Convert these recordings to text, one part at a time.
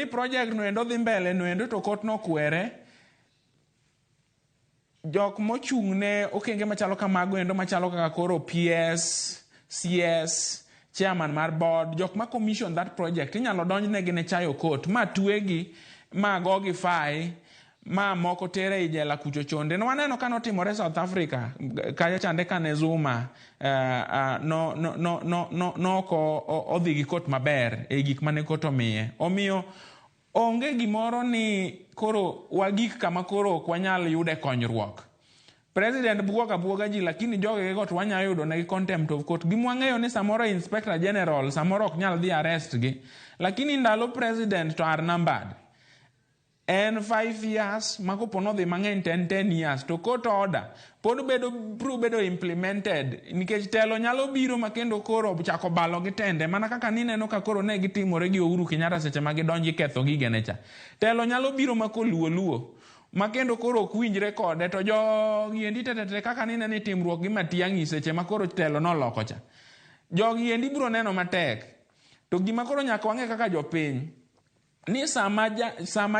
project no endo dhi mbele no endo to court nokwere, jok mochung' ne okenge machalo kamago endo machalo kaka koro PS, CS, chairman mar board, jok ma commission that project inyalo donjnegi ne chayo court ma twegi ma gogi fai ma moko tere ei jela kucho chonde. Ne waneno ka notimore South Africa kacha chande kane Zuma no, no, no, no, no, no ok odhi gi court maber e gik mane court omiye. Omiyo onge gimoro ni koro wagik kama koro ok wanyal yude konyruok. President buoga buoga ji, lakini jogego to wanyalo yudo negi contempt of court. Gima wang'eyo ni samoro Inspector General samoro ok nyal dhi arrest gi, lakini ndalo president to are numbered. En 5 years ma kopo nodhi mang'eny to en 10 years to court order pod bedo biro bedo implemented nikech telo nyalo biro ma kendo koro chako balo gi tende mana kaka nineno ka koro ne gitimore gi Uhuru Kenyatta seche ma gidonjo ketho gigene cha. Telo nyalo biro ma koluo luo ma kendo koro ok winjre kode to jogi endi tetete kaka nineno ni timruok gi Matiang'i seche ma koro telo noloko cha. Jogi endi biro neno matek. To gima koro nyaka wang'e kaka jopiny ni sama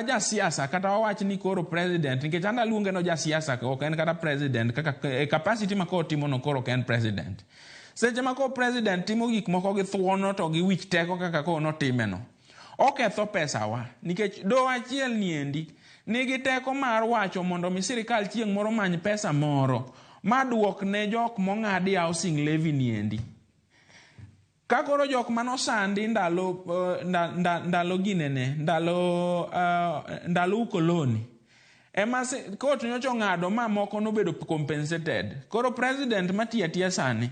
jasiasa kata wawach ni koro president, nikech an aluonge no jasiasa, ok en kata president kaka e capacity ma koro timo no, koro ok en president. Seche ma koro president timo gik moko gi thuono to gi wich teko kaka koro notime no, oketho pesawa nikech doho achiel ni endi nigi teko mar wacho mondo mi sirikal chieng' moro many pesa moro ma duok ne jok mong'adi housing levy ni endi. Ka koro jok manosandi ndalo ndalo ginene ndalo ukoloni ema court nyocha ong'ado ma moko nobedo compensated. Koro president matiyo atiya sani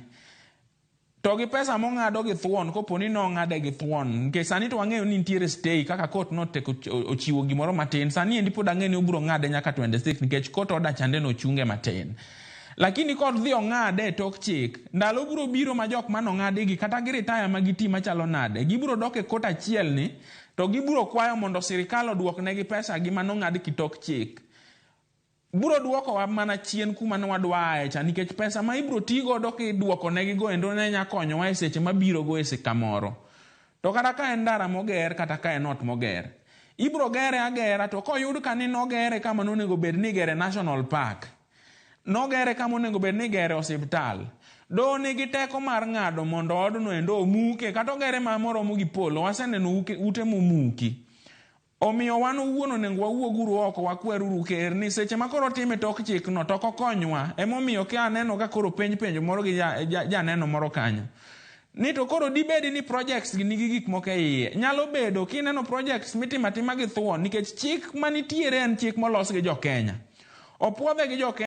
to gi pesa mong'ado gi thuon, kopo ni nong'ade gi thuon, nikech sani to wang'eyo ni nitiere stay kaka court noteko ochiwo gimoro matin. Sani endi pod ang'e ni obiro ng'ade nyaka 26 nikech court order chande nochunge matin, lakini court dhi ong'ade e tok chik. Ndalo biro biro ma jok manong'adi gi kata gi retire ma giti machalo nade, gibiro dok e court achiel ni to gibiro kwayo mondo sirikal oduok negi pesa gi manong'ad kitok chik. Biro duokowa mana chien kuma ne wadwa aye cha, nikech pesa ma ibiro ti godo kiduoko negi go endo ne nya konyowa e seche mabiro go e kamoro. To kata ka en ndara moger kata ka en ot moger, ibiro gere agera, to koyud ka ni nogere kama nonego bed ni igere national park, nogere kama onego bed ni igere osiptal, doho nigi teko mar ng'ado mondo odno endo omuke kata ogere ma moromo gi polo. Waseneno ute momuki. Omiyo wan owuon onego wawuog uru oko wakweruru ker ni seche ma koro otime tok chik no to ok okonywa. Emomiyo ka aneno ka koro penj penjo moro gi janeno moro kanyo ni to koro dibedi ni projects gi nigi gik moko e iye. Nyalo bedo kineno projects mitimo atima gi thuon, nikech chik manitiere en chik molos gi jo Kenya, opuodhe gi jo Kenya.